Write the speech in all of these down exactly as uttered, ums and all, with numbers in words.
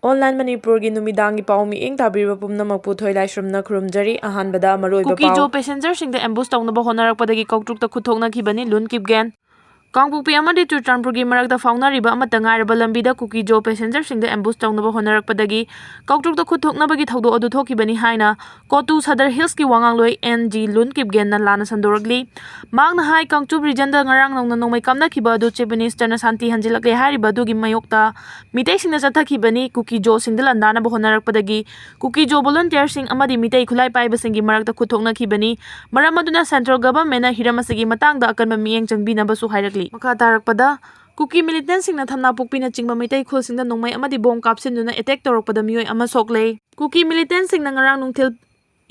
Online ꯃꯅꯤꯄꯨꯔꯒꯤ ꯅꯨꯃꯤꯗꯥꯡꯒꯤ ꯄꯥꯎ ꯃꯤꯠꯌꯦꯡ ꯇꯥꯕꯤꯔꯤꯕ ꯄꯨꯝꯅꯃꯛꯄꯨ ꯊꯣꯏꯂꯥꯏꯁ꯭ꯔꯝꯅ ꯈꯨꯔꯨꯝꯖꯔꯤ꯫ ꯑꯍꯥꯟꯕꯗ ꯃꯔꯨꯑꯣꯏꯕ ꯀꯨꯀꯤ ꯖꯣ ꯄꯥꯎ꯫ ꯄꯦꯁꯦꯟꯖꯔꯁꯤꯡꯗ ꯑꯦꯝꯕꯨꯁ ꯇꯧꯅꯕ ꯍꯣꯠꯅꯔꯛꯄꯗꯒꯤ ꯀꯧꯇ꯭ꯔꯨꯛꯇ ꯈꯨꯠ ꯊꯣꯛꯅꯈꯤꯕꯅꯤ ꯂꯨꯟ ꯀꯤꯞꯒꯦꯟ꯫ ꯀꯥꯡꯄꯣꯛꯄꯤ ꯑꯃꯗꯤ ꯆꯨꯔꯆꯥꯟꯄꯨꯔꯒꯤ ꯃꯔꯛꯇ ꯐꯥꯎꯅꯔꯤꯕ ꯑꯃꯠꯇ ꯉꯥꯏꯔꯕ ꯂꯝꯕꯤꯗ ꯀꯨꯀꯤ ꯖꯣ ꯄꯦꯁꯦꯟꯖꯔꯁꯤꯡꯗ ꯑꯦꯝꯕꯨꯁ ꯇꯧꯅꯕ ꯍꯣꯠꯅꯔꯛꯄꯗꯒꯤ ꯀꯧꯇ꯭ꯔꯨꯛꯇ ꯈꯨꯠ ꯊꯣꯛꯅꯕꯒꯤ ꯊꯧꯗꯣꯛ ꯑꯗꯨ ꯊꯣꯛꯈꯤꯕꯅꯤ ꯍꯥꯏꯅ ꯀꯣꯇꯨ ꯁꯗꯔ ꯍꯤꯜꯁꯀꯤ ꯋꯥꯉꯥꯡꯂꯣꯏ ꯑꯦꯟ ꯖꯤ ꯂꯨꯟ ꯀꯤꯞꯒꯦꯟꯅ ꯂꯥꯟꯅ ꯁꯟꯗꯣꯔꯛꯂꯤ꯫ ꯃꯍꯥꯛꯅ ꯍꯥꯏ, ꯀꯥꯡꯆꯨꯞ ꯔꯤꯖꯟꯗ ꯉꯔꯥꯡ ꯅꯧꯅ ꯅꯣꯡꯃꯩ ꯀꯥꯞꯅꯈꯤꯕ ꯑꯗꯨ ꯆꯤꯐ ꯃꯤꯅꯤꯁꯇꯔꯅ ꯁꯥꯟꯇꯤ ꯍꯟꯖꯤꯜꯂꯛꯂꯦ ꯍꯥꯏꯔꯤꯕ ꯑꯗꯨꯒꯤ ꯃꯥꯌꯣꯛꯇ ꯃꯤꯇꯩꯁꯤꯡꯅ ꯆꯠꯊꯈꯤꯕꯅꯤ꯫ ꯀꯨꯀꯤ ꯖꯣꯁꯤꯡꯗ ꯂꯥꯟꯗꯥꯅꯕ ꯍꯣꯠꯅꯔꯛꯄꯗꯒꯤ ꯀꯨꯀꯤ ꯖꯣ ꯚꯣꯂꯨꯟꯇꯤꯌꯔꯁꯤꯡ ꯑꯃꯗꯤ ꯃꯤꯇꯩ ꯈꯨꯠꯂꯥꯏ ꯄꯥꯏꯕꯁꯤꯡꯒꯤ ꯃꯔꯛꯇ ꯈꯨꯠ ꯊꯣꯛꯅꯈꯤꯕꯅꯤ꯫ ꯃꯔꯝ ꯑꯗꯨꯅ ꯁꯦꯟꯇ꯭ꯔꯦꯜ ꯒꯚꯔꯟꯃꯦꯟꯠꯅ ꯍꯤꯔꯝ ꯑꯁꯤꯒꯤ ꯃꯇꯥꯡꯗ ꯑꯀꯟꯕ ꯃꯤꯠꯌꯦꯡ ꯆꯪꯕꯤꯅꯕꯁꯨ ꯍꯥꯏꯔꯛꯂꯤ꯫ ꯃꯈꯥ ꯇꯥꯔꯛꯄꯗ, ꯀꯨꯀꯤ ꯃꯤꯂꯤꯇꯦꯟꯠꯁꯤꯡꯅ ꯊꯝꯅꯥꯄꯣꯛꯄꯤꯅꯆꯤꯡꯕ ꯃꯤꯇꯩ ꯈꯨꯜꯁꯤꯡꯗ ꯅꯣꯡꯃꯩ ꯑꯃꯗꯤ ꯕꯣꯝ ꯀꯥꯞꯁꯤꯟꯗꯨꯅ ꯑꯦꯇꯦꯛ ꯇꯧꯔꯛꯄꯗ ꯃꯤꯑꯣꯏ ꯑꯃ ꯁꯣꯛꯂꯦ꯫ ꯀꯨꯀꯤ ꯃꯤꯂꯤꯇꯦꯟꯠꯁꯤꯡꯅ ꯉꯔꯥꯡ ꯅꯨꯡꯊꯤꯜ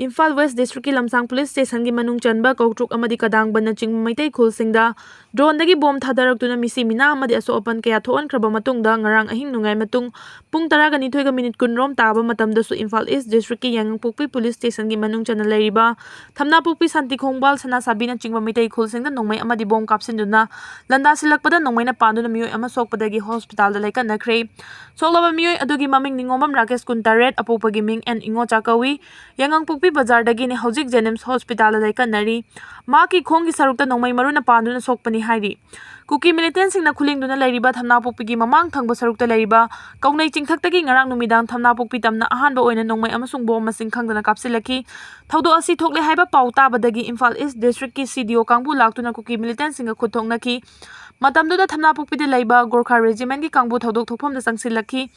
ꯏꯝꯐꯥꯜ ꯋꯦꯁ ꯗꯤꯁꯇ꯭ꯔꯤꯛꯀꯤ ꯂꯝꯁꯥꯡ ꯄꯨꯂꯤꯁ ꯁ꯭ꯇꯦꯁꯟꯒꯤ ꯃꯅꯨꯡ ꯆꯟꯕ ꯀꯧꯇ꯭ꯔꯨꯛ ꯑꯃꯗꯤ ꯀꯗꯥꯡꯕꯟꯅꯆꯤꯡꯕ ꯃꯩꯇꯩ ꯈꯨꯜꯁꯤꯡꯗ ꯗ꯭ꯔꯣꯟꯗꯒꯤ ꯕꯣꯝ ꯊꯥꯗꯔꯛꯇꯨꯅ ꯃꯤꯁꯤ ꯃꯤꯅꯥ ꯑꯃꯗꯤ ꯑꯁꯣꯛ ꯑꯄꯟ ꯀꯌꯥ ꯊꯣꯛꯍꯟꯈ꯭ꯔꯕ ꯃꯇꯨꯡꯗ, ꯉꯔꯥꯡ ꯑꯍꯤꯡ ꯅꯣꯡꯌꯥꯏ ꯃꯇꯨꯡ ꯄꯨꯡ ꯇꯔꯥꯒ ꯅꯤꯊꯣꯏꯒ ꯃꯤꯅꯤꯠ ꯀꯨꯟ ꯔꯣꯝ ꯇꯥꯕ ꯃꯇꯝꯗꯁꯨ ꯏꯝꯐꯥꯜ ꯏꯁ ꯗꯤꯁꯇ꯭ꯔꯤꯛꯀꯤ ꯌꯥꯏꯉꯪꯄꯣꯛꯄꯤ ꯄꯨꯂꯤꯁ ꯁ꯭ꯇꯦꯁꯟꯒꯤ ꯃꯅꯨꯡ ꯆꯟꯅ ꯂꯩꯔꯤꯕ ꯊꯝꯅꯥꯄꯣꯛꯄꯤ, ꯁꯥꯟꯇꯤ ꯈꯣꯡꯕꯥꯜ, ꯁꯅꯥꯁꯥꯕꯤꯅꯆꯤꯡꯕ ꯃꯩꯇꯩ ꯈꯨꯜꯁꯤꯡꯗ ꯅꯣꯡꯃꯩ ꯑꯃꯗꯤ ꯕꯣꯝ ꯀꯥꯞꯁꯤꯟꯗꯨꯅ ꯂꯥꯟꯗꯥꯁꯤꯜꯂꯛꯄꯗ ꯅꯣꯡꯃꯩꯅ ꯄꯥꯟꯗꯨꯅ ꯃꯤꯑꯣꯏ ꯑꯃ ꯁꯣꯛꯄꯗꯒꯤ ꯍꯣꯁꯄꯤꯇꯥꯜꯗ ꯂꯩꯀꯠꯅꯈ꯭ꯔꯦ꯫ ꯁꯣꯛꯂꯕ ꯃꯤꯑꯣꯏ ꯑꯗꯨꯒꯤ ꯃꯃꯤꯡ ꯅꯤꯉꯣꯝꯕꯝ ꯔꯥꯀꯦꯁ, ꯀꯨꯟꯇꯔꯦꯠ, ꯑꯄꯣꯛꯄꯒꯤ ꯃꯤꯡ ꯑꯦꯟ ꯏꯉꯣꯆꯥ ꯀꯧꯏ꯫ ꯌꯥꯏꯉꯪꯄꯣꯛꯄꯤ ꯕꯖꯥꯔꯗꯒꯤꯅꯤ꯫ ꯍꯧꯖꯤꯛ ꯖꯦꯅꯤꯝꯁ ꯍꯣꯁꯄꯤꯇꯥꯜꯗ ꯂꯩꯀꯠꯅꯔꯤ꯫ ꯃꯍꯥꯛꯀꯤ ꯈꯣꯡꯒꯤ ꯁꯔꯨꯛꯇ ꯅꯣꯡꯃꯩ ꯃꯔꯨꯅ ꯄꯥꯟꯗꯨꯅ ꯁꯣꯛꯄꯅꯤ ꯍꯥꯏꯔꯤ꯫ ꯀꯨꯀꯤ ꯃꯤꯂꯤꯇꯦꯟꯠꯁꯤꯡꯅ ꯈꯨꯂꯤꯡꯗꯨꯅ ꯂꯩꯔꯤꯕ ꯊꯝꯅꯥꯄꯣꯛꯄꯤꯒꯤ ꯃꯃꯥꯡ ꯊꯪꯕ ꯁꯔꯨꯛꯇ ꯂꯩꯔꯤꯕ ꯀꯧꯅꯩ ꯆꯤꯡꯊꯛꯇꯒꯤ ꯉꯔꯥꯡ ꯅꯨꯃꯤꯗꯥꯡ ꯊꯝꯅꯥꯄꯣꯛꯄꯤ ꯇꯝꯅ ꯑꯍꯥꯟꯕ ꯑꯣꯏꯅ ꯅꯣꯡꯃꯩ ꯑꯃꯁꯨꯡ ꯕꯣꯝ ꯃꯁꯤꯡ ꯈꯪꯗꯅ ꯀꯥꯞꯁꯤꯜꯂꯛꯈꯤ꯫ ꯊꯧꯗꯣꯛ ꯑꯁꯤ ꯊꯣꯛꯂꯦ ꯍꯥꯏꯕ ꯄꯥꯎ ꯇꯥꯕꯗꯒꯤ ꯏꯝꯐꯥꯜ ꯏꯁ ꯗꯤꯁꯇ꯭ꯔꯤꯛꯀꯤ ꯁꯤ ꯗꯤ ꯑꯣ ꯀꯥꯡꯕꯨ ꯂꯥꯛꯇꯨꯅ ꯀꯨꯀꯤ ꯃꯤꯂꯤꯇꯦꯟꯠꯁꯤꯡꯒ ꯈꯨꯠ ꯊꯣꯛꯅꯈꯤ꯫ ꯃꯇꯝꯗꯨꯗ ꯊꯝꯅꯥꯄꯣꯛꯄꯤꯗ ꯂꯩꯕ ꯒꯣꯔꯈꯥ ꯔꯦꯖꯤꯃꯦꯟꯠꯀꯤ ꯀꯥꯡꯕꯨ ꯊꯧꯗꯣꯛ ꯊꯣꯛꯐꯝꯗ ꯆꯪꯁꯤꯜꯂꯛꯈꯤ꯫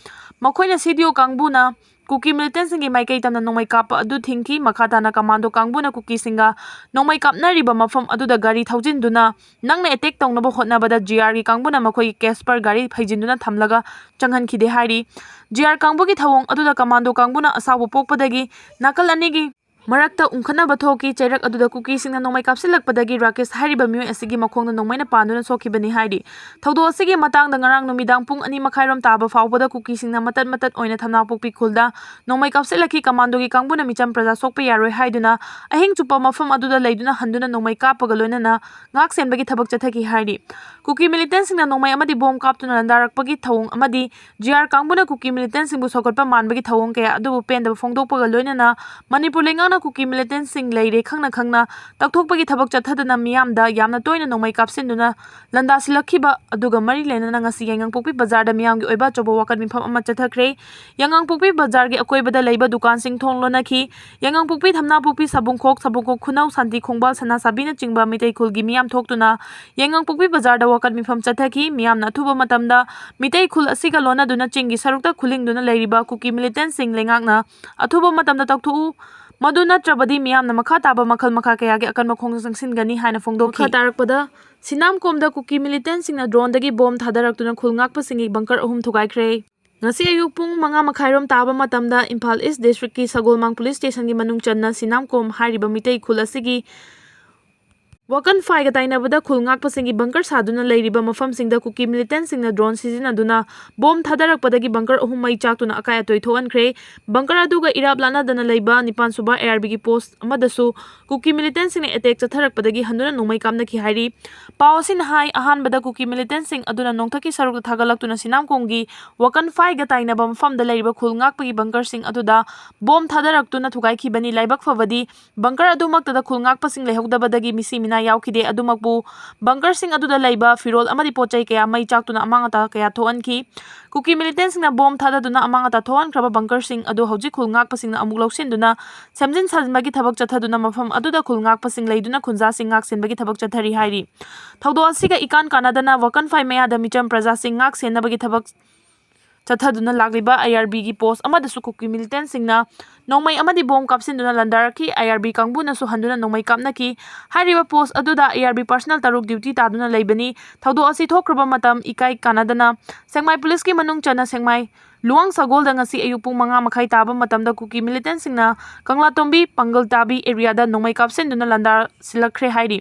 ꯃꯈꯣꯏꯅ ꯁꯤ ꯗꯤ ꯑꯣ ꯀꯥꯡꯕꯨꯅ ꯀꯨꯀꯤ ꯃꯤꯂꯤꯇꯦꯟꯠꯁꯤꯡꯒꯤ ꯃꯥꯏꯀꯩ ꯇꯝꯅ ꯅꯣꯡꯃꯩ ꯀꯥꯞꯄ ꯑꯗꯨ ꯊꯤꯡꯈꯤ꯫ ꯃꯈꯥ ꯇꯥꯅ ꯀꯃꯥꯟꯗꯣ ꯀꯥꯡꯕꯨꯅ ꯀꯨꯀꯤꯁꯤꯡꯒ ꯅꯣꯡꯃꯩ ꯀꯥꯞꯅꯔꯤꯕ ꯃꯐꯝ ꯑꯗꯨꯗ ꯒꯥꯔꯤ ꯊꯧꯖꯤꯟꯗꯨꯅ ꯅꯪꯅ ꯑꯦꯇꯦꯛ ꯇꯧꯅꯕ ꯍꯣꯠꯅꯕꯗ ꯖꯤ ꯑꯥꯔꯒꯤ ꯀꯥꯡꯕꯨꯅ ꯃꯈꯣꯏꯒꯤ ꯀꯦꯁꯄꯔ ꯒꯥꯔꯤ ꯐꯩꯖꯤꯟꯗꯨꯅ ꯊꯝꯂꯒ ꯆꯪꯍꯟꯈꯤꯗꯦ ꯍꯥꯏꯔꯤ꯫ ꯖꯤ ꯑꯥꯔ ꯀꯥꯡꯕꯨꯒꯤ ꯊꯧꯑꯣꯡ ꯑꯗꯨꯗ ꯀꯃꯥꯟꯗꯣ ꯀꯥꯡꯕꯨꯅ ꯑꯁꯥꯎꯕ ꯄꯣꯛꯄꯗꯒꯤ ꯅꯥꯀꯜ ꯑꯅꯤꯒꯤ ꯃꯔꯛꯇ ꯎꯪꯈꯠꯅꯕ ꯊꯣꯛꯈꯤ꯫ ꯆꯩꯔꯛ ꯑꯗꯨꯗ ꯀꯨꯀꯤꯁꯤꯡꯅ ꯅꯣꯡꯃꯩ ꯀꯥꯞꯁꯤꯜꯂꯛꯄꯗꯒꯤ ꯔꯥꯀꯦꯁ ꯍꯥꯏꯔꯤꯕ ꯃꯤꯑꯣꯏ ꯑꯁꯤꯒꯤ ꯃꯈꯣꯡꯗ ꯅꯣꯡꯃꯩꯅ ꯄꯥꯟꯗꯨꯅ ꯁꯣꯛꯈꯤꯕꯅꯤ ꯍꯥꯏꯔꯤ꯫ ꯊꯧꯗꯣꯛ ꯑꯁꯤꯒꯤ ꯃꯇꯥꯡꯗ ꯉꯔꯥꯡ ꯅꯨꯃꯤꯗꯥꯡ ꯄꯨꯡ ꯑꯅꯤ ꯃꯈꯥꯏꯔꯣꯝ ꯇꯥꯕ ꯐꯥꯎꯕꯗ ꯀꯨꯀꯤꯁꯤꯡꯅ ꯃꯇꯠ ꯃꯇꯠ ꯑꯣꯏꯅ ꯊꯝꯅꯥꯄꯣꯛꯄꯤ ꯈꯨꯜꯗ ꯅꯣꯡꯃꯩ ꯀꯥꯞꯁꯤꯜꯂꯛꯈꯤ꯫ ꯀꯃꯥꯟꯗꯣꯒꯤ ꯀꯥꯡꯕꯨꯅ ꯃꯤꯆꯝ ꯄ꯭ꯔꯖꯥ ꯁꯣꯛꯄ ꯌꯥꯔꯣꯏ ꯍꯥꯏꯗꯨꯅ ꯑꯍꯤꯡ ꯆꯨꯞꯄ ꯃꯐꯝ ꯑꯗꯨꯗ ꯂꯩꯗꯨꯅ ꯍꯟꯗꯨꯅ ꯅꯣꯡꯃꯩ ꯀꯥꯞꯄꯒ ꯂꯣꯏꯅꯅ ꯉꯥꯛ ꯁꯦꯟꯕꯒꯤ ꯊꯕꯛ ꯆꯠꯊꯈꯤ ꯍꯥꯏꯔꯤ꯫ ꯀꯨꯀꯤ ꯃꯤꯂꯤꯇꯦꯟꯁꯤꯡꯅ ꯅꯣꯡꯃꯩ ꯑꯃꯗꯤ ꯕꯣꯝ ꯀꯥꯞꯇꯨꯅ ꯂꯥꯟꯗꯥꯔꯛꯄꯒꯤ ꯊꯧꯑꯣꯡ ꯑꯃꯗꯤ ꯖꯤ ꯑꯥꯔ ꯀꯥꯡꯕꯨꯅ ꯀꯨꯀꯤ ꯃꯤꯂꯤꯇꯦꯟꯁꯤꯡꯕꯨ ꯁꯧꯒꯠꯄ ꯃꯥꯟꯕꯒꯤ ꯊꯧꯑꯣꯡ ꯀꯌꯥ ꯑꯗꯨꯕꯨ ꯄꯦꯟꯗꯕ ꯐꯣꯡꯗꯣꯛꯄꯒ ꯂꯣꯏꯅꯅ ꯃꯅꯤꯄꯨꯔ ꯂꯩꯉꯥꯛꯅ ꯀꯨꯀꯤ ꯃꯤꯂꯤꯇꯦꯟꯁꯤꯡ ꯂꯩꯔꯦ ꯈꯪꯅ ꯈꯪꯅ ꯇꯛꯊꯣꯛꯄꯒꯤ ꯊꯕꯛ ꯆꯠꯊꯗꯅ ꯃꯤꯌꯥꯝꯗ ꯌꯥꯝꯅ ꯇꯣꯏꯅ ꯅꯣꯡꯃꯩ ꯀꯥꯞꯁꯤꯟꯗꯨꯅ ꯂꯥꯟꯗꯥꯁꯤꯜꯂꯛꯈꯤꯕ ꯑꯗꯨꯒ ꯃꯔꯤ ꯂꯩꯅꯅ ꯉꯁꯤ ꯌꯥꯏꯉꯪꯄꯣꯛꯄꯤ ꯕꯖꯥꯔꯗ ꯃꯤꯌꯥꯝꯒꯤ ꯑꯣꯏꯕ ꯑꯆꯧꯕ ꯋꯥꯀꯠ ꯃꯤꯐꯝ ꯑꯃ ꯆꯠꯊꯈ꯭ꯔꯦ꯫ ꯌꯥꯏꯉꯪꯄꯣꯛꯄꯤ ꯕꯖꯥꯔꯒꯤ ꯑꯀꯣꯏꯕꯗ ꯂꯩꯕ ꯗꯨꯀꯥꯟꯁꯤꯡ ꯊꯣꯡ ꯂꯣꯟꯅꯈꯤ꯫ ꯌꯥꯏꯉꯪꯄꯣꯛꯄꯤ, ꯊꯝꯅꯥꯄꯣꯛꯄꯤ, ꯁꯥꯕꯨꯡꯈꯣꯛ, ꯁꯥꯕꯨꯡꯈꯣꯛ ꯈꯨꯅꯧ, ꯁꯥꯟꯇꯤ ꯈꯣꯡꯕꯥꯜ, ꯁꯅꯥꯁꯥꯕꯤꯅꯆꯤꯡꯕ ꯃꯤꯇꯩ ꯈꯨꯜꯒꯤ ꯃꯤꯌꯥꯝ ꯊꯣꯛꯇꯨꯅ ꯌꯥꯏꯉꯪꯄꯣꯛꯄꯤ ꯕꯖꯥꯔꯗ ꯋꯥꯀꯠ ꯃꯤꯐꯝ ꯆꯠꯊꯈꯤ꯫ ꯃꯤꯌꯥꯝꯅ ꯑꯊꯨꯕ ꯃꯇꯝꯗ ꯃꯤꯇꯩ ꯈꯨꯜ ꯑꯁꯤꯒ ꯂꯣꯟꯅꯗꯨꯅ ꯆꯤꯡꯒꯤ ꯁꯔꯨꯛꯇ ꯈꯨꯂꯤꯡꯗꯨꯅ ꯂꯩꯔꯤꯕ ꯀꯨꯀꯤ ꯃꯤꯂꯤꯇꯦꯟꯁꯤꯡ ꯂꯩꯉꯥꯛꯅ ꯑꯊꯨꯕ ꯃꯇꯝꯗ ꯇꯧꯊꯣꯛꯎ, ꯃꯗꯨ ꯅꯠꯇ꯭ꯔꯕꯗꯤ ꯃꯤꯌꯥꯝꯅ ꯃꯈꯥ ꯇꯥꯕ ꯃꯈꯜ ꯃꯈꯥ ꯀꯌꯥꯒꯤ ꯑꯀꯟꯕ ꯈꯣꯡꯖꯪ ꯆꯪꯁꯤꯟꯒꯅꯤ ꯍꯥꯏꯅ ꯐꯣꯡꯗꯣꯛꯈꯤ꯫ ꯃꯈꯥ ꯇꯥꯔꯛꯄꯗ ꯁꯤꯅꯥꯝꯀꯣꯝꯗ ꯀꯨꯀꯤ ꯃꯤꯂꯤꯇꯦꯟꯁꯤꯡꯅ ꯗ꯭ꯔꯣꯟꯗꯒꯤ ꯕꯣꯝ ꯊꯥꯗꯔꯛꯇꯨꯅ ꯈꯨꯜ ꯉꯥꯛꯄꯁꯤꯡꯒꯤ ꯕꯪꯀꯔ ꯑꯍꯨꯝ ꯊꯨꯒꯥꯏꯈ꯭ꯔꯦ꯫ ꯉꯁꯤ ꯑꯌꯨꯛ ꯄꯨꯡ ꯃꯉꯥ ꯃꯈꯥꯏꯔꯣꯝ ꯇꯥꯕ ꯃꯇꯝꯗ ꯏꯝꯐꯥꯜ ꯏꯁ ꯗꯤꯁꯇ꯭ꯔꯤꯛꯀꯤ ꯁꯒꯣꯜꯃꯥꯡ ꯄꯨꯂꯤꯁ ꯁ꯭ꯇꯦꯁꯟꯒꯤ ꯃꯅꯨꯡ ꯆꯟꯅ ꯁꯤꯅꯥꯝꯀꯣꯝ ꯍꯥꯏꯔꯤꯕ ꯃꯤꯇꯩ ꯈꯨꯜ ꯑꯁꯤꯒꯤ ꯋꯥꯀꯟ ꯐꯥꯏꯒ ꯇꯥꯏꯅꯕꯗ ꯈꯨꯜ ꯉꯥꯛꯄꯁꯤꯡꯒꯤ ꯕꯪꯀꯔ ꯁꯥꯗꯨꯅ ꯂꯩꯔꯤꯕ ꯃꯐꯝꯁꯤꯡꯗ ꯀꯨꯀꯤ ꯃꯤꯂꯤꯇꯦꯟꯁꯤꯡꯅ ꯗ꯭ꯔꯣꯟ ꯁꯤꯖꯤꯟꯅꯗꯨꯅ ꯕꯣꯝ ꯊꯥꯗꯔꯛꯄꯗꯒꯤ ꯕꯪꯀꯔ ꯑꯍꯨꯝ ꯃꯩ ꯆꯥꯛꯇꯨꯅ ꯑꯀꯥꯏ ꯑꯇꯣꯏ ꯊꯣꯛꯍꯟꯈ꯭ꯔꯦ꯫ ꯕꯪꯀꯔ ꯑꯗꯨꯒ ꯏꯔꯥꯞ ꯂꯥꯞꯅꯗꯅ ꯂꯩꯕ ꯅꯤꯄꯥꯟ ꯁꯨꯕ ꯑꯦ ꯑꯥꯔ ꯕꯤꯒꯤ ꯄꯣꯁ ꯑꯃꯗꯁꯨ ꯀꯨꯀꯤ ꯃꯤꯂꯤꯇꯦꯟꯁꯤꯡꯅ ꯑꯦꯇꯦꯛ ꯆꯠꯊꯔꯛꯄꯗꯒꯤ ꯍꯟꯗꯨꯅ ꯅꯣꯡꯃꯩ ꯀꯥꯞꯅꯈꯤ ꯍꯥꯏꯔꯤ꯫ ꯄꯥꯎ ꯑꯁꯤꯅ ꯍꯥꯏ, ꯑꯍꯥꯟꯕꯗ ꯀꯨꯀꯤ ꯃꯤꯂꯤꯇꯦꯟꯁꯤꯡ ꯑꯗꯨꯅ ꯅꯣꯡꯊꯛꯀꯤ ꯁꯔꯨꯛꯇ ꯊꯥꯒꯠꯂꯛꯇꯨꯅ ꯁꯤꯅꯥꯝꯀꯣꯝꯒꯤ ꯋꯥꯀꯟ ꯐꯥꯏꯒ ꯇꯥꯏꯅꯕ ꯃꯐꯝꯗ ꯂꯩꯔꯤꯕ ꯈꯨꯜ ꯉꯥꯛꯄꯒꯤ ꯕꯪꯀꯔꯁꯤꯡ ꯑꯗꯨꯗ ꯕꯣꯝ ꯊꯥꯗꯔꯛꯇꯨꯅ ꯊꯨꯒꯥꯏꯈꯤꯕꯅꯤ꯫ ꯂꯥꯏꯕꯛ ꯐꯕꯗꯤ ꯕꯪꯀꯔ ꯑꯗꯨꯃꯛꯇꯗ ꯈꯨꯜ ꯉꯥꯛꯄꯁꯤꯡ ꯂꯩꯍꯧꯗꯕꯗꯒꯤ ꯃꯤꯁꯤ ꯃꯤꯅꯥ ꯌꯥꯎꯈꯤꯗꯦ꯫ ꯑꯗꯨꯃꯛꯄꯨ ꯕꯪꯀꯔꯁꯤꯡ ꯑꯗꯨꯗ ꯂꯩꯕ ꯐꯤꯔꯣꯜ ꯑꯃꯗꯤ ꯄꯣꯠ ꯆꯩ ꯀꯌꯥ ꯃꯩ ꯆꯥꯛꯇꯨꯅ ꯑꯃꯥꯡ ꯑꯇꯥ ꯀꯌꯥ ꯊꯣꯛꯍꯟꯈꯤ꯫ ꯀꯨꯀꯤ ꯃꯤꯂꯤꯇꯦꯟꯁꯤꯡꯅ ꯕꯣꯝ ꯊꯥꯗꯗꯨꯅ ꯑꯃꯥꯡ ꯑꯇꯥ ꯊꯣꯛꯍꯟꯈ꯭ꯔꯕ ꯕꯪꯀꯔꯁꯤꯡ ꯑꯗꯨ ꯍꯧꯖꯤꯛ ꯈꯨꯜ ꯉꯥꯛꯄꯁꯤꯡꯅ ꯑꯃꯨꯛ ꯂꯧꯁꯤꯟꯗꯨꯅ ꯁꯦꯝꯖꯤꯟ ꯁꯥꯖꯤꯟꯕꯒꯤ ꯊꯕꯛ ꯆꯠꯊꯗꯨꯅ ꯃꯐꯝ ꯑꯗꯨꯗ ꯈꯨꯜ ꯉꯥꯛꯄꯁꯤꯡ ꯂꯩꯗꯨꯅ ꯈꯨꯟꯖꯥꯁꯤꯡ ꯉꯥꯛ ꯁꯦꯟꯕꯒꯤ ꯊꯕꯛ ꯆꯠꯊꯔꯤ ꯍꯥꯏꯔꯤ꯫ ꯊꯧꯗꯣꯛ ꯑꯁꯤꯒ ꯏꯀꯥꯟ ꯀꯥꯟꯅꯗꯅ ꯋꯥꯀꯟꯐꯥꯏ ꯃꯌꯥꯗ ꯃꯤꯆꯝ ꯄ꯭ꯔꯖꯥꯁꯤꯡ ꯉꯥꯛ ꯁꯦꯟꯅꯕꯒꯤ ꯊꯕꯛ ꯆꯠꯊꯗꯨꯅ ꯂꯥꯛꯂꯤꯕ ꯑꯥꯏ ꯑꯥꯔ ꯕꯤꯒꯤ ꯄꯣꯁ ꯑꯃꯗꯁꯨ ꯀꯨꯀꯤ ꯃꯤꯂꯤꯇꯦꯟꯁꯤꯡꯅ ꯅꯣꯡꯃꯩ ꯑꯃꯗꯤ ꯕꯣꯝ ꯀꯥꯞꯁꯤꯟꯗꯨꯅ ꯂꯥꯟꯗꯥꯔꯛꯈꯤ꯫ ꯑꯥꯏ ꯑꯥꯔ ꯕꯤ ꯀꯥꯡꯕꯨꯅꯁꯨ ꯍꯟꯗꯨꯅ ꯅꯣꯡꯃꯩ ꯀꯥꯞꯅꯈꯤ꯫ ꯍꯥꯏꯔꯤꯕ ꯄꯣꯁ ꯑꯗꯨꯗ ꯑꯥꯏ ꯑꯥꯔ ꯕꯤ ꯄꯔꯁꯅꯦꯜ ꯇꯔꯨꯛ ꯗ꯭ꯌꯨꯇꯤ ꯇꯥꯗꯨꯅ ꯂꯩꯕꯅꯤ꯫ ꯊꯧꯗꯣꯛ ꯑꯁꯤ ꯊꯣꯛꯈ꯭ꯔꯕ ꯃꯇꯝ ꯏꯀꯥꯏ ꯀꯥꯟꯅꯗꯅ ꯁꯦꯛꯃꯥꯏ ꯄꯨꯂꯤꯁꯀꯤ ꯃꯅꯨꯡ ꯆꯟꯅ ꯁꯦꯛꯃꯥꯏ ꯂꯨꯋꯥꯡ ꯁꯒꯣꯜꯗ ꯉꯁꯤ ꯑꯌꯨꯛ ꯄꯨꯡ ꯃꯉꯥ ꯃꯈꯥꯏ ꯇꯥꯕ ꯃꯇꯝꯗ ꯀꯨꯀꯤ ꯃꯤꯂꯤꯇꯦꯟꯁꯤꯡꯅ ꯀꯪꯂꯥꯇꯣꯝꯕꯤ, ꯄꯥꯡꯒꯜ ꯇꯥꯕꯤ ꯑꯦꯔꯤꯌꯥꯗ ꯅꯣꯡꯃꯩ ꯀꯥꯞꯁꯤꯟꯗꯨꯅ ꯂꯥꯟꯗꯥꯁꯤꯜꯂꯛꯈ꯭ꯔꯦ ꯍꯥꯏꯔꯤ꯫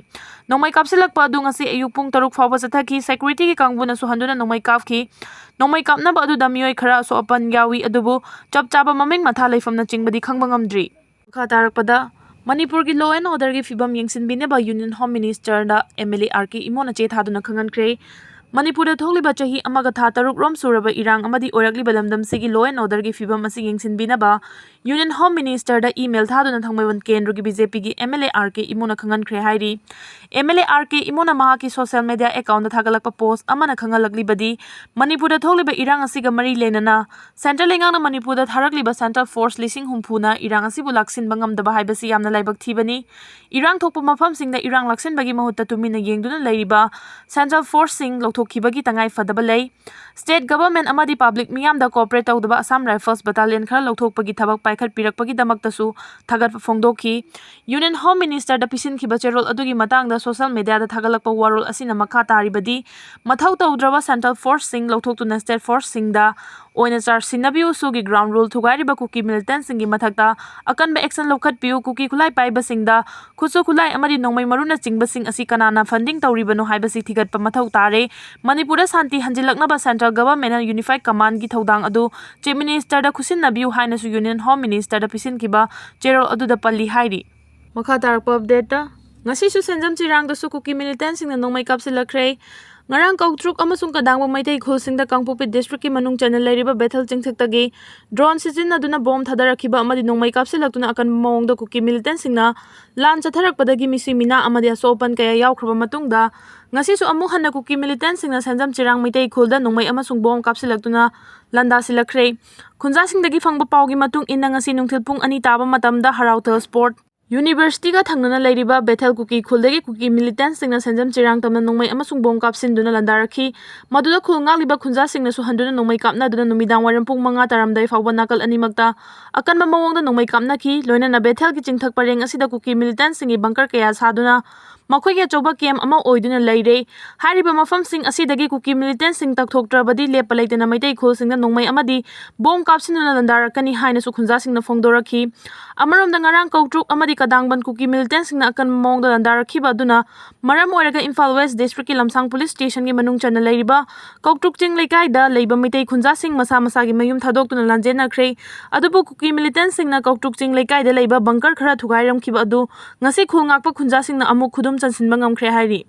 ꯅꯣꯡꯃꯩ ꯀꯥꯞꯁꯤꯜꯂꯛꯄ ꯑꯗꯨ ꯉꯁꯤ ꯑꯌꯨꯛ ꯄꯨꯡ ꯇꯔꯨꯛ ꯐꯥꯎꯕ ꯆꯠꯊꯈꯤ꯫ ꯁꯦꯀ꯭ꯌꯨꯔꯤꯇꯤꯒꯤ ꯀꯥꯡꯕꯨꯅꯁꯨ ꯍꯟꯗꯨꯅ ꯅꯣꯡꯃꯩ ꯀꯥꯞꯈꯤ꯫ ꯅꯣꯡꯃꯩ ꯀꯥꯞꯅꯕ ꯑꯗꯨꯗ ꯃꯤꯑꯣꯏ ꯈꯔ ꯑꯁꯣꯛ ꯑꯄꯟ ꯌꯥꯎꯏ, ꯑꯗꯨꯕꯨ ꯆꯞ ꯆꯥꯕ ꯃꯃꯤꯡ ꯃꯊꯥ ꯂꯩꯐꯝꯅꯆꯤꯡꯕꯗꯤ ꯈꯪꯕ ꯉꯝꯗ꯭ꯔꯤ꯫ ꯃꯈꯥ ꯇꯥꯔꯛꯄꯗ ꯃꯅꯤꯄꯨꯔꯒꯤ law and orderꯒꯤ ꯐꯤꯕꯝ ꯌꯦꯡꯁꯤꯟꯕꯤꯅꯕ Union Home Ministerꯗ MLA RK ꯏꯃꯣꯅ ꯆꯦ ꯊꯥꯗꯨꯅ ꯈꯪꯍꯟꯈ꯭ꯔꯦ꯫ ꯃꯅꯤꯄꯨꯔꯗ ꯊꯣꯛꯂꯤꯕ ꯆꯍꯤ ꯑꯃꯒ ꯊꯥ ꯇꯔꯨꯛ ꯔꯣꯝ ꯁꯨꯔꯕ ꯏꯔꯥꯡ ꯑꯃꯗꯤ ꯑꯣꯏꯔꯛꯂꯤꯕ ꯂꯝꯗꯝꯁꯤꯒꯤ law and orderꯒꯤ ꯐꯤꯕꯝ ꯑꯁꯤ ꯌꯦꯡꯁꯤꯟꯕꯤꯅꯕ Union Home Ministerꯗ email ꯊꯥꯗꯨꯅ ꯊꯥꯡꯃꯩꯕꯟ ꯀꯦꯟꯗ꯭ꯔꯒꯤ BJPꯒꯤ MLA RK ꯏꯃꯣꯅ ꯈꯪꯍꯟꯈ꯭ꯔꯦ ꯍꯥꯏꯔꯤ꯫ MLA RK ꯏꯃꯣꯅ ꯃꯍꯥꯛꯀꯤ social media accountꯇ ꯊꯥꯒꯠꯂꯛꯄ post ꯑꯃꯅ ꯈꯪꯍꯜꯂꯛꯂꯤꯕꯗꯤ, ꯃꯅꯤꯄꯨꯔꯗ ꯊꯣꯛꯂꯤꯕ ꯏꯔꯥꯡ ꯑꯁꯤꯒ ꯃꯔꯤ ꯂꯩꯅꯅ central ꯂꯩꯉꯥꯛꯅ ꯃꯅꯤꯄꯨꯔꯗ ꯊꯥꯔꯛꯂꯤꯕ central force ꯂꯤꯁꯤꯡ ꯍꯨꯝꯐꯨꯅ ꯏꯔꯥꯡ ꯑꯁꯤꯕꯨ ꯂꯥꯛꯁꯤꯟꯕ ꯉꯝꯗꯕ ꯍꯥꯏꯕꯁꯤ ꯌꯥꯝꯅ ꯂꯥꯏꯕꯛ ꯊꯤꯕꯅꯤ꯫ ꯏꯔꯥꯡ ꯊꯣꯛꯄ ꯃꯐꯝꯁꯤꯡꯗ ꯏꯔꯥꯡ ꯂꯥꯛꯁꯤꯟꯕꯒꯤ ꯃꯍꯨꯠꯇ ꯇꯨꯃꯤꯟꯅ ꯌꯦꯡꯗꯨꯅ ꯂꯩꯔꯤꯕ central forceꯁꯤꯡ ꯂꯧꯊꯣꯛꯈꯤꯕꯒꯤ ꯇꯉꯥꯏ ꯐꯗꯕ ꯂꯩ꯫ State government ꯑꯃꯗꯤ public ꯃꯤꯌꯥꯝꯗ cooperate ꯇꯧꯗꯕ Assam Rifles battalion ꯈꯔ ꯂꯧꯊꯣꯛꯄꯒꯤ ꯊꯕꯛ ꯄꯥꯏꯈꯠꯄꯤꯔꯛꯄꯒꯤꯗꯃꯛꯇꯁꯨ ꯊꯥꯒꯠꯄ ꯐꯣꯡꯗꯣꯛꯈꯤ꯫ Union Home Ministerꯗ ꯄꯤꯁꯤꯟꯈꯤꯕ ꯆꯦꯔꯣꯜ ꯑꯗꯨꯒꯤ ꯃꯇꯥꯡꯗ social mediaꯗ ꯊꯥꯒꯠꯂꯛꯄ ꯋꯥꯔꯣꯜ ꯑꯁꯤꯅ ꯃꯈꯥ ꯇꯥꯔꯤꯕꯗꯤ, ꯃꯊꯧ ꯇꯧꯗ꯭ꯔꯕ central forceꯁꯤꯡ ꯂꯧꯊꯣꯛꯇꯨꯅ state forceꯁꯤꯡꯗ ꯑꯣꯏꯅ charge ꯁꯤꯟꯅꯕꯤꯌꯨ, ꯁꯨꯒꯤ ground rule ꯊꯨꯒꯥꯏꯔꯤꯕ ꯀꯨꯀꯤ militantꯁꯤꯡꯒꯤ ꯃꯊꯛꯇ ꯑꯀꯟꯕ action ꯂꯧꯈꯠꯄꯤꯌꯨ, ꯀꯨꯀꯤ ꯈꯨꯠꯂꯥꯏ ꯄꯥꯏꯕꯁꯤꯡꯗ ꯈꯨꯠꯁꯨ ꯈꯨꯠꯂꯥꯏ ꯑꯃꯗꯤ ꯅꯣꯡꯃꯩ ꯃꯔꯨꯅꯆꯤꯡꯕꯁꯤꯡ ꯑꯁꯤ ꯀꯅꯥꯅ funding ꯇꯧꯔꯤꯕꯅꯣ ꯍꯥꯏꯕꯁꯤ ꯊꯤꯒꯠꯄ ꯃꯊꯧ ꯇꯥꯔꯦ꯫ ꯃꯅꯤꯄꯨꯔꯗ ꯁꯥꯟꯇꯤ ꯍꯟꯖꯤꯜꯂꯛꯅꯕ central governmentꯅ unified commandꯒꯤ ꯊꯧꯗꯥꯡ ꯑꯗꯨ Chief Ministerꯗ ꯈꯨꯠꯁꯤꯟꯅꯕꯤꯌꯨ ꯍꯥꯏꯅꯁꯨ Union Home Ministerꯗ ꯄꯤꯁꯤꯟꯈꯤꯕ ꯆꯦꯔꯣꯜ ꯑꯗꯨꯗ ꯄꯜꯂꯤ ꯍꯥꯏꯔꯤ꯫ ꯃꯈꯥ ꯇꯥꯔꯛꯄ updateꯇ, ꯉꯁꯤꯁꯨ ꯁꯦꯟꯖꯝ ꯆꯤꯔꯥꯡꯗꯁꯨ ꯀꯨꯀꯤ militantꯁꯤꯡꯅ ꯅꯣꯡꯃꯩ ꯀꯥꯞꯁꯤꯜꯂꯛꯈ꯭ꯔꯦ꯫ ꯉꯔꯥꯡ ꯀꯧꯇ꯭ꯔꯨꯛ ꯑꯃꯁꯨꯡ ꯀꯗꯥꯡꯕꯝ ꯃꯩꯇꯩ ꯈꯨꯜꯁꯤꯡꯗ ꯀꯥꯡꯄꯣꯛꯄꯤ districtꯀꯤ ꯃꯅꯨꯡ ꯆꯟꯅ ꯂꯩꯔꯤꯕ ꯕꯦꯊꯦꯜ ꯆꯤꯡꯊꯛꯇꯒꯤ drone ꯁꯤꯖꯤꯟꯅꯗꯨꯅ bomb ꯊꯥꯗꯔꯛꯈꯤꯕ ꯑꯃꯗꯤ ꯅꯣꯡꯃꯩ ꯀꯥꯞꯁꯤꯜꯂꯛꯇꯨꯅ ꯑꯀꯟꯕ ꯃꯑꯣꯡꯗ ꯀꯨꯀꯤ militantꯁꯤꯡꯅ ꯂꯥꯟ ꯆꯠꯊꯔꯛꯄꯗꯒꯤ ꯃꯤꯁꯤ ꯃꯤꯅꯥ ꯑꯃꯗꯤ ꯑꯁꯣꯛ ꯑꯄꯟ ꯀꯌꯥ ꯌꯥꯎꯈ꯭ꯔꯕ ꯃꯇꯨꯡꯗ, ꯉꯁꯤꯁꯨ ꯑꯃꯨꯛ ꯍꯟꯅ ꯀꯨꯀꯤ militantꯁꯤꯡꯅ ꯁꯦꯟꯖꯝ ꯆꯤꯔꯥꯡ ꯃꯩꯇꯩ ꯈꯨꯜꯗ ꯅꯣꯡꯃꯩ ꯑꯃꯁꯨꯡ bomb ꯀꯥꯞꯁꯤꯜꯂꯛꯇꯨꯅ ꯂꯥꯟꯗꯥꯁꯤꯜꯂꯛꯈ꯭ꯔꯦ꯫ ꯈꯨꯟꯖꯥꯁꯤꯡꯗꯒꯤ ꯐꯪꯕ ꯄꯥꯎꯒꯤ ꯃꯇꯨꯡ ꯏꯟꯅ, ꯉꯁꯤ ꯅꯨꯡꯊꯤꯜ ꯄꯨꯡ ꯑꯅꯤ ꯇꯥꯕ ꯃꯇꯝꯗ ꯍꯔꯥꯎꯊꯜ Sport Universityꯒ ꯊꯪꯅꯅ ꯂꯩꯔꯤꯕ ꯕꯦꯊꯦꯜ ꯀꯨꯀꯤ ꯈꯨꯜꯗꯒꯤ ꯀꯨꯀꯤ militantꯁꯤꯡꯅ ꯁꯦꯟꯖꯝ ꯆꯤꯔꯥꯡ ꯇꯝꯅ ꯅꯣꯡꯃꯩ ꯑꯃꯁꯨꯡ bomb ꯀꯥꯞꯁꯤꯟꯗꯨꯅ ꯂꯥꯟꯗꯥꯔꯛꯈꯤ꯫ ꯃꯗꯨꯗ ꯈꯨꯜ ꯉꯥꯛꯂꯤꯕ ꯈꯨꯟꯖꯥꯁꯤꯡꯅꯁꯨ ꯍꯟꯗꯨꯅ ꯅꯣꯡꯃꯩ ꯀꯥꯞꯅꯗꯨꯅ ꯅꯨꯃꯤꯗꯥꯡ ꯋꯥꯏꯔꯝ ꯄꯨꯡ ꯃꯉꯥ ꯇꯥꯔꯝꯗꯥꯏ ꯐꯥꯎꯕ ꯅꯥꯀꯜ ꯑꯅꯤꯃꯛꯇ ꯑꯀꯟꯕ ꯃꯑꯣꯡꯗ ꯅꯣꯡꯃꯩ ꯀꯥꯞꯅꯈꯤ꯫ ꯂꯣꯏꯅꯅ ꯕꯦꯊꯦꯜꯒꯤ ꯆꯤꯡꯊꯛ ꯄꯔꯦꯡ ꯑꯁꯤꯗ ꯀꯨꯀꯤ militantꯁꯤꯡꯒꯤ bunker ꯀꯌꯥ ꯁꯥꯗꯨꯅ ꯃꯈꯣꯏꯒꯤ ꯑꯆꯧꯕ ꯀꯦꯝ ꯑꯃ ꯑꯣꯏꯗꯨꯅ ꯂꯩꯔꯦ꯫ ꯍꯥꯏꯔꯤꯕ ꯃꯐꯝꯁꯤꯡ ꯑꯁꯤꯗꯒꯤ ꯀꯨꯀꯤ ꯃꯤꯂꯤꯇꯦꯟꯁꯤꯡ ꯇꯛꯊꯣꯛꯇ꯭ꯔꯕꯗꯤ ꯂꯦꯞꯄ ꯂꯩꯇꯅ ꯃꯩꯇꯩ ꯈꯨꯜꯁꯤꯡꯗ ꯅꯣꯡꯃꯩ ꯑꯃꯗꯤ ꯕꯣꯝ ꯀꯥꯞꯁꯤꯟꯗꯨꯅ ꯂꯥꯟꯗꯥꯔꯛꯀꯅꯤ ꯍꯥꯏꯅꯁꯨ ꯈꯨꯟꯖꯥꯁꯤꯡꯅ ꯐꯣꯡꯗꯣꯔꯛꯈꯤ꯫ ꯑꯃꯔꯣꯝꯗ ꯉꯔꯥꯡ ꯀꯧꯇ꯭ꯔꯨꯛ ꯑꯃꯗꯤ ꯀꯗꯥꯡꯕꯟ ꯀꯨꯀꯤ ꯃꯤꯂꯤꯇꯦꯟꯁꯤꯡꯅ ꯑꯀꯟꯕ ꯃꯑꯣꯡꯗ ꯂꯥꯟꯗꯥꯔꯛꯈꯤꯕ ꯑꯗꯨꯅ ꯃꯔꯝ ꯑꯣꯏꯔꯒ ꯏꯝꯐꯥꯜ ꯋꯦꯁ ꯗꯤꯁꯇ꯭ꯔꯤꯛꯀꯤ ꯂꯝꯁꯥꯡ ꯄꯨꯂꯤꯁ ꯁ꯭ꯇꯦꯁꯟꯒꯤ ꯃꯅꯨꯡ ꯆꯟꯅ ꯂꯩꯔꯤꯕ ꯀꯧꯇ꯭ꯔꯨꯛ ꯆꯤꯡ ꯂꯩꯀꯥꯏꯗ ꯂꯩꯕ ꯃꯩꯇꯩ ꯈꯨꯟꯖꯥꯁꯤꯡ ꯃꯁꯥ ꯃꯁꯥꯒꯤ ꯃꯌꯨꯝ ꯊꯥꯗꯣꯛꯇꯨꯅ ꯂꯥꯟꯖꯦꯟꯅꯈ꯭ꯔꯦ꯫ ꯑꯗꯨꯕꯨ ꯀꯨꯀꯤ ꯃꯤꯂꯤꯇꯦꯟꯁꯤꯡꯅ ꯀꯧꯇ꯭ꯔꯨꯛ ꯆꯤꯡ ꯂꯩꯀꯥꯏꯗ ꯂꯩꯕ ꯕꯪꯀꯔ ꯈꯔ ꯊꯨꯒꯥꯏꯔꯝꯈꯤꯕ ꯑꯗꯨ ꯉꯁꯤ ꯈꯨꯜ ꯉꯥꯛꯄ ꯈꯨꯟꯖꯥꯁꯤꯡꯅ ꯑꯃꯨꯛ ꯈꯨꯗꯨꯝ ꯆꯟꯁꯤꯟꯕ ꯉꯝꯈ꯭ꯔꯦ ꯍꯥꯏꯔꯤ꯫